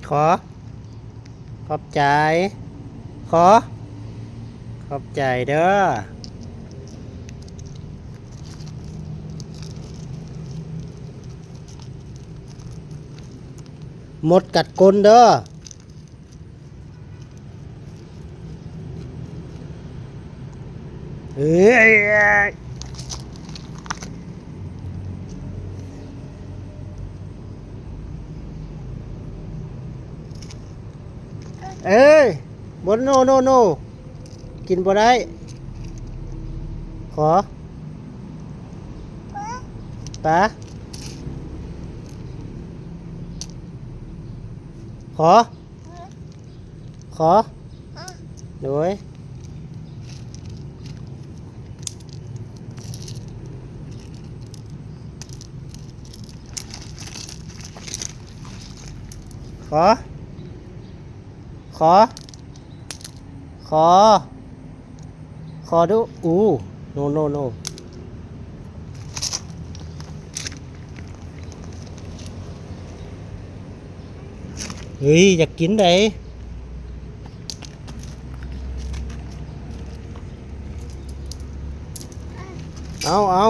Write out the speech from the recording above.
ຂໍ ຂອບໃຈ ຂໍ ຂອບໃຈເດີ້. ມົດກັດກົ້ນເດີ້. ເອີຍ ເອີຍ ບໍ່ ໂນ ໂນ ໂນ ກິນບໍ່ໄດ້. ຂໍ ປາ ຂໍ ຂໍ ໂດຍ ຂໍ ຂໍ ຂໍ ຂໍດູ. ອູ ໂນ ໂນ ໂນ. ເຮີ້ຍ ຢາກກິນໃດ. ເອົາ ເອົາ.